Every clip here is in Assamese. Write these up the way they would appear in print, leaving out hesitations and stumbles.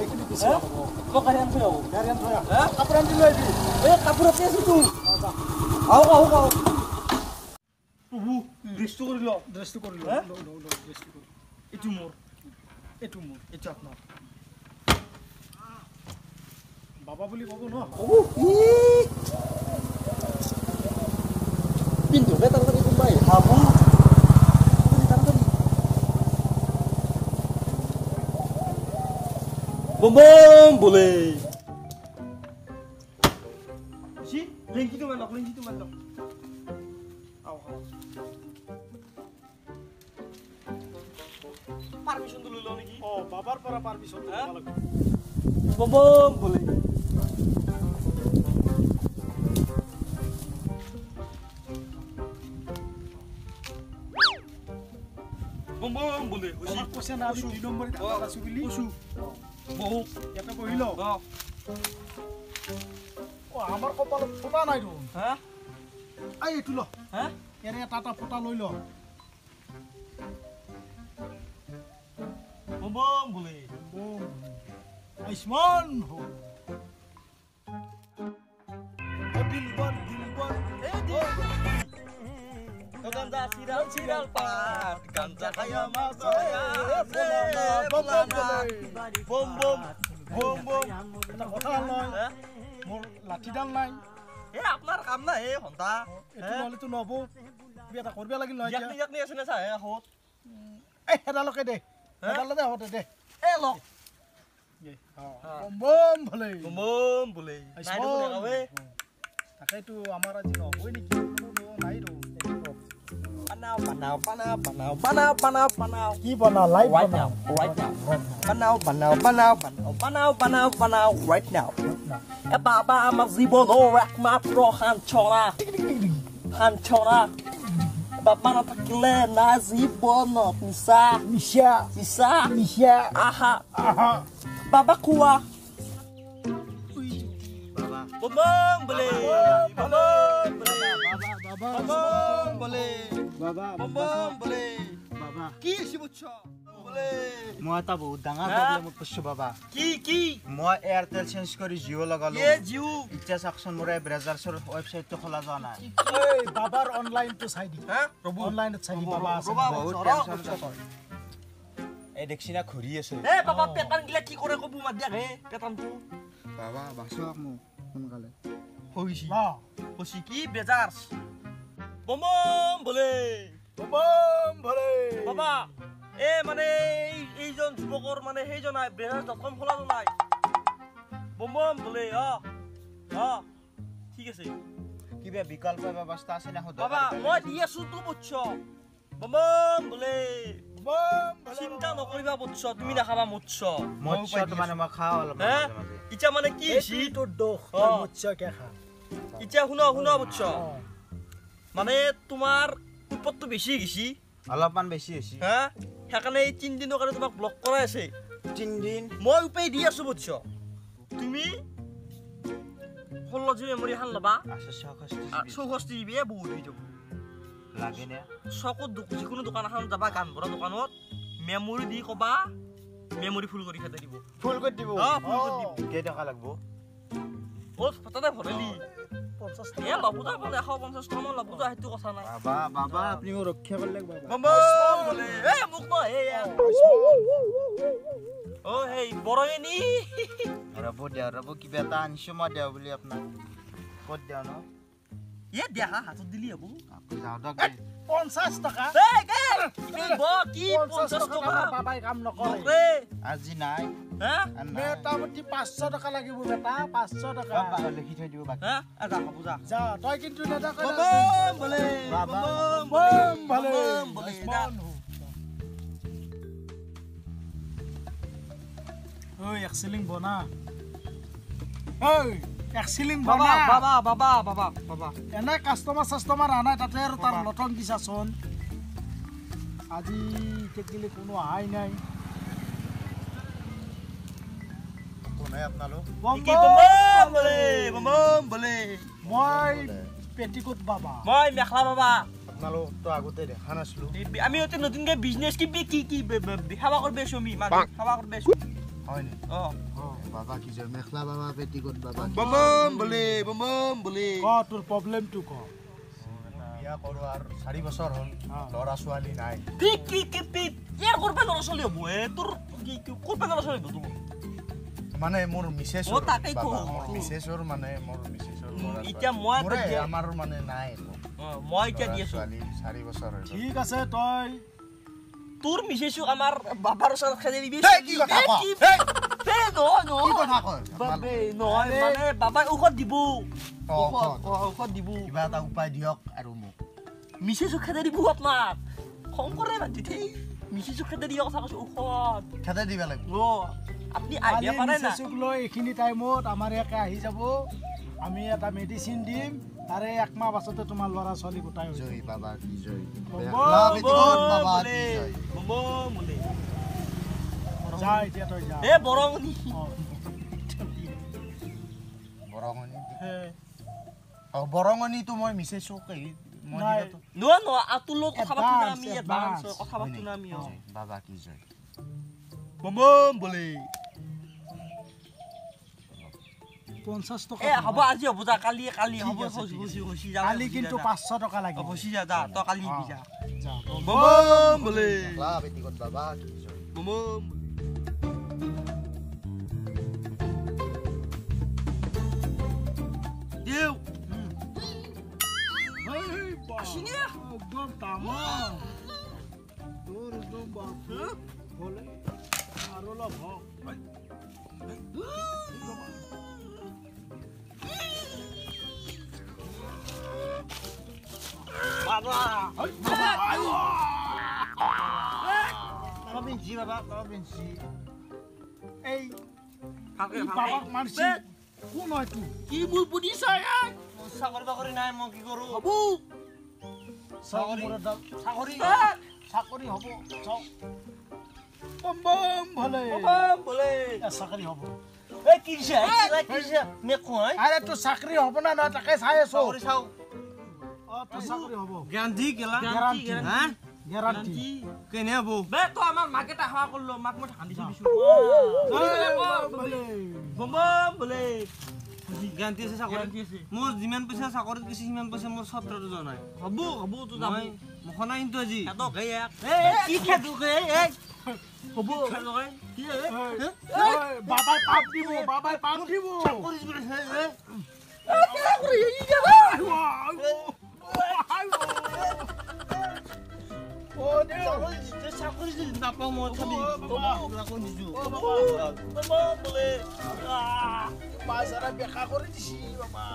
এইখিনি বেছি ভাল হ'ব। মই গাড়ী আনি থৈ আহোঁ। গাড়ী আনি থৈ আহ। কাপোৰ আনি লৈ আহিবি। এই কাপোৰ আছে তো। আহক আহক আহক। প্ৰভু ড্ৰেছটো কৰি ল। ড্ৰেছটো কৰি ল। ড্ৰেছটো কৰি। এইটো মোৰ, এইটো মোৰ, এইটো আপোনাৰ। বাবা বুলি ক'ব ন? ক'ব। পিন্ধোকে তাড়াতাড়ি কোনোবাই হাবো। বম বম বলে। লেংকিটো মাৰি লওক, লেংকিটো মাৰি লওক। আও পাৰমিশ্যনটো লৈ লওঁ নেকি? অঁ, বাবাৰ পৰা পাৰমিশ্যনটো ল'ব লাগিব। বম বম বলে। বম বম বলে। কৈছে না আমি 2 নম্বৰী ধান্দাত আছো বুলি? কৈছো। বহু ইয়াতে বহি লওঁ। অ, আমাৰ কপালত ফটা নাই দেখোন। হা? এই এইটো ল। হা? ইয়াৰে এটা এটা ফটা লৈ ল। বম বম বলে। বম আয়ুষ্মান হো। গাঞ্জা চিৰাল চিৰাল পাত, গাঞ্জা খায়া মাছ বম বম বম বম। এটা কথা নহয়, মোৰ লাঠিডাল নাই। এ আপোনাৰ কাম নাই হে সন্তা। এইটো নহ'লেতো নহ'ব। কিবা এটা কৰিব লাগিল নহয়। ইয়াকনি ইয়াকনি আছে নে চাহে কাষত? এই সেইডালকে দে, সেইডালতে হ'ব দে। এ লওক। বম বম ভলে, বম বম ভলে। তাকেইতো আমাৰ আজি নহ'বই নেকি? নাই দেখোন। বানাও বানাও বানাও বানাও বানাও বানাও বানাও। কি বনাও? লাইভ বনাও। Right now. বানাও বানাও বানাও বানাও বানাও বানাও বানাও ৰাইট now. এ বাবা আমাৰ জীৱনৰ একমাত্ৰ সান্তনা, সান্তনা। বাবা নাথাকিলে নাই জীৱনত মিছা, মিছা, মিছা, মিছা। আহা আহা বাবা কোৱা। বম বম বলে, বম বম বলে, বম বম বলে, বম বম বলে। বাবা কি হৈছে বুজছ? বলে মই এটা বহুত ডাঙৰ প্ৰব্লেমত পৰিছো বাবা। কি কি? মই এয়াৰটেল চেঞ্জ কৰি জিঅ' লগালো। এ জিঅ' এতিয়া চাকচোন মোৰ এই ব্ৰাজাৰ্ছৰ ৱেবছাইটটো খোলা যোৱা নাই। এই বাবাৰ অনলাইনটো চাই দি। হা প্ৰভু অনলাইনত চাই দি বাবা আছে। বহুত টেনচন। এই দেখছি না ঘূৰি আছে। এ বাবা পেটান গিলা কি কৰে কবু মাত দিয়াক হে পেটানটো। বাবা বাচক মোক সোনকালে। হৈছি হৈছি কি বেজাৰ্ছ। বম বম বলে, বম বম বলে। বাবা এ মানে এইজন যুৱকৰ মানে সেইজন নাই ব্ৰেজাৰ্ছ ডট কম খোলা নাই। বম বম বলে। অ অ ঠিক আছে। কিবা বিকল্প ব্যৱস্থা আছে না? বাবা মই দি আছো তো বুজছ। বম বম বলে, চিন্তা নকৰিবা বুজছ। তুমি নাখাবা মৎস্য। মৎস্য মানে মই খাওঁ অলপ মাজে মাজে। এতিয়া মানে কি হৈছে তোৰ দোষ, মৎস্য কে খা। এতিয়া শুনা শুনা বুজছ, মানে তোমাৰ উৎপত্তি বেছি গৈছি, অলপমান বেছি হৈছে। হা, সেইকাৰণে এই 3 দিনৰ কাৰণে তোমাক ব্লক কৰাই আছে। 3 দিন মই উপায় দি আছো বুজছ। তুমি 16 জিবি মেমৰি এখন ল'বা। 64 জিবি বহুত হৈ যাব। লাগে নে? চকত যিকোনো দোকান এখন যাবা, গান ভৰা দোকানত মেমৰি দি ক'বা, মেমৰি ফুল কৰি খেদাই দিব। ফুল কৰি দিব? অ, ফুল কৰি দিব। কেই টকা লাগব? অ, তাতে ভৰালি 50 টকা। এ ল'ব যা, 150 টকা মান ল'ব যা, সেইটো কথা নাই। বাবা বাবা আপুনি মোক ৰক্ষা কৰিলে বাবা। বম বম বলে। এ মোক নহয়, এই অ সেই বৰঙেনি। ৰ'ব দিয়া, ৰ'ব কিবা এটা আনিছো মই দেওঁ বুলি আপোনাক। ক'ত দেওঁ ন? এ দিয়া, হাতত দিলি হ'ব। যাওঁ দক। 50 টকা। কি 50 টকা? বাবাই কাম নকৰে আজি। নাই মোটামুটি 500 টকা লাগিব বেটা, 500 টকা লিখি থৈ দিব। বাকী যা তই কিন্তু এক চিলিং বনা, এক চিলিং বনা। বাবা বাবা বাবা বাবা এনে কাষ্টমাৰ চাষ্টমাৰ আনা তাতে আৰু তাৰ লটন দিছাচোন। আজি এতিয়া কোনো অহাই নাই। মই পেটিকোট বাবা, মই মেখেলা বাবা। আপোনালোকতো আগতে দেখা নাছিলো। আমি অতি নতুনকে বিজনেছ কি কি কি সেৱা কৰিব আছো, আমি সেৱা কৰিব আছো। হয় নি? অ বাবা কি জয় মেখলা বাবা পেটিকোট বাবা বম বম বলে বম বম বলে। ক তোৰ প্ৰব্লেমটো ক। বিয়া কৰোঁ আৰু 4 বছৰ হ'ল, ল'ৰা ছোৱালী নাই। কি কি কি ইয়াৰ কৰবা ল'ৰা ছোৱালী হ'ব হে তোৰ? কি কৰবা ল'ৰা ছোৱালী হ'ব তোৰ? মানে মোৰ মিছেছৰ অ, তাকেই বাবা, কওঁ। মোৰ মিছেছৰ মানে মোৰ মিছেছৰ ল'ৰা এতিয়া ছোৱালী। মই মোৰে এতিয়া আমাৰ মানে নাই একো। অ, মই এতিয়া ল'ৰা দি আছো। ছোৱালী 4 বছৰ হৈ গ'ল। ঠিক আছে, তই তোৰ মিছেছক আমাৰ বাবাৰ ওচৰত খেদি দিবি। হেই, কি কথা এই, কৱ? কি হেই! এই, নহয়, কি নহয়। কথা কয়? বাবে, নহয়, আৰে। মানে বাবাই ঔষধ দিব। অ, ঔষধ, ঔষধ। অ, ঔষধ দিব। কিবা এটা উপায় দিয়ক আৰু মোক। মিছেছক খেদি দিব আপোনাক। খং কৰে বাদ দি থেই। মিছেছক খেদি দিয়া কথা কৈছো, ঔষধ। খেদাই দিব লাগিব। অ, আপুনি আহিব কালি পাৰে না? মিছেছক লৈ এইখিনি টাইমত আমাৰ ইয়াতে আহি যাব, আমি এটা মেডিচিন দিম, তাৰে একমাহ পাছতে তোমাৰ ল'ৰা ছোৱালী গোটাই হৈ যাব। জয় বাবা কি জয়। বম মেখলা বম পেটিকোট বাবা কি বোলে, জয়। বম বম বোলে। যা এতিয়া তই যা। এ বৰঙণি। অ। বৰঙণি। অ, বৰঙণিটো মই মিছেছক হেৰি মই নাই। দিলেতো নহয়, নহয়, আৰু তোৰ লগত কথা পাতো না এডভান্স, আমি, এডভান্স এডভান্স। কথা পাতো না আমি। অ। জয় বাবা কি জয়। বম বম বোলে। 50 টকা। এ হ'ব, আজি হ'ব যা, কালি কালি ঠিক হ'ব। আছে, ঠিক হচি আছে। হচি যা, কালি হচি কিন্তু যা, 500 টকা অ, লাগিব। হচি যা, যা তই কালি অ, আহিবি যা। যা। বম বম বোলে। মেখলা পেটিকোট বাবা কি জয়। বম বম বোলে। দেউ এই বাহ, আসিনি? একদম তামাম তোৰ একদম বাপৰে বলে আৰু অলপ হওক। বাবা বাবা পিন্ধছি, বাবা বাবা পিন্ধছি। এই ভালকে ই ভালকে। বাবাক মাৰছি কোন হয় তোৰ? কি মোৰ বুদ্ধি চাই চাকৰি বাকৰি নাই, মই কি কৰো? হ'ব। চাকৰি চাকৰি চাকৰি হ'ব, চাওক। বম বম ভলে। বম বম বোলে। এ, চাকৰি হ'ব। এ কি দিছে? কি দিছে মে খুৱাই? আৰে তোৰ চাকৰি হ'ব না নহয় তাকে চাই আছো। চাকৰি চাওঁ। অ, তোৰ চাকৰি হ'ব। গ্যাৰাণ্টি কেলা? গেৰাণ্টি। হা? গেৰাণ্টি। কেনে হ'ব? বে তই আমাৰ মাক এটা সেৱা কৰিলো, মাক মই ধান দিছো দিছো। ভলে। বম বম বোলে। গ্যাৰাণ্টি আছে চাকৰি? গ্যাৰাণ্টি আছে। মোৰ যিমান পইচা চাকৰিত গৈছে সিমান পইচা মোৰ সত্ৰতো যোৱা নাই। হ'ব হ'ব, তোৰ যাব। মই মুখনা কিন্তু আজি খেদক এই এক। কি খেদক এই হ'ব। কি এই, বাবাই পাপ দিব, বাবাই পাপ দিব। চাকৰি যদি নাপাওঁ মই চাবি। নিদিওঁ। বম বম বোলে। বাজাৰা বেকা কৰি দিছি বাবা,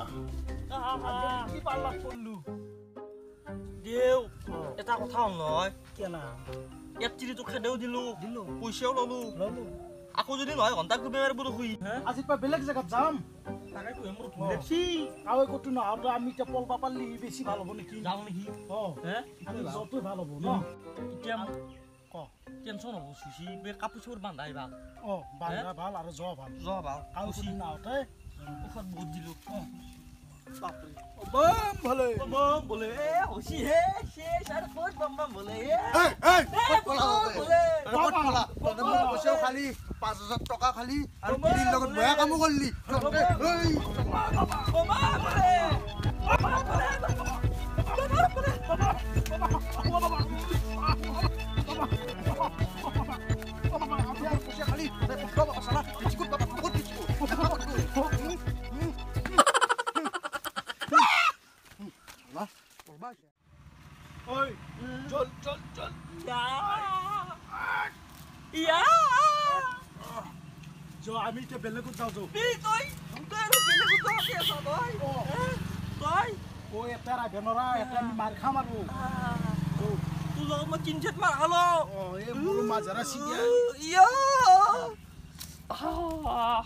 আজি কি পাল্লাত পৰলো। দেউ, এটা কথা হ'ল নহয়। কেলা? ইয়াত তিৰিটো খেদেও দিলো, দিলো, পইচাও ললো, ললো। আকৌ যদি নহয় ঘণ্টা কোবে মাৰিব দেখোন। আজিৰ পৰা বেলেগ জেগাত যাম। তাকে কৈ মোৰ ভুল লাগছি। কাৱে ক'তো নাহাওঁতে আমি এতিয়া পলবা পাৰিলি বেছি ভাল হ'ব নেকি? যাওঁ নেকি? অ, হে। আমি যোৱাটোৱে ভাল হ'ব ন? এতিয়া মোৰ ক। টেনচন হ'ব চুচি বে, কাপোৰ চাপোৰ বান্ধাই ভাল। অ, বান্ধা ভাল আৰু যোৱা ভাল। যোৱা ভাল। কাৱে ক'তো নাহাওঁতে ঔষধ বহুত দিলো, বাপৰে। বম ভলে। বম বম বোলে। এ হচি হে শেষ আৰু ক'ত বম বম বোলে। এ এই এই, ক'ত পলা? বম তই? বোলে। ক'ত পলা তহঁতে? মোৰ পইচাও খালি, 5000 টকা খালি আৰু তিৰিৰ লগত বেয়া কামো কৰিলি তহঁতে। এই বম বম বোলে। বম বম বোলে। বম বম বোলে। পইচা খালি তহঁতে, চালা বিস্কুট বাবা, বহুত বিস্কুট। ঐ, চল চল চল। ইয়া ইয়া। যোৱা, আমি এতিয়া বেলেগত যাওঁ, যাওঁ। বি তই তই আৰু বেলেগত যাওঁতে আছ তই। হে? তই ঐ, এটা ৰাখে নৰা, এটা আমি মাৰ খাম আৰু। তোৰ লগত মই তিনছেট মাৰ খালো। অ, এই মোৰ মাজেৰা ছিগিয়া। ইয়া। আহ।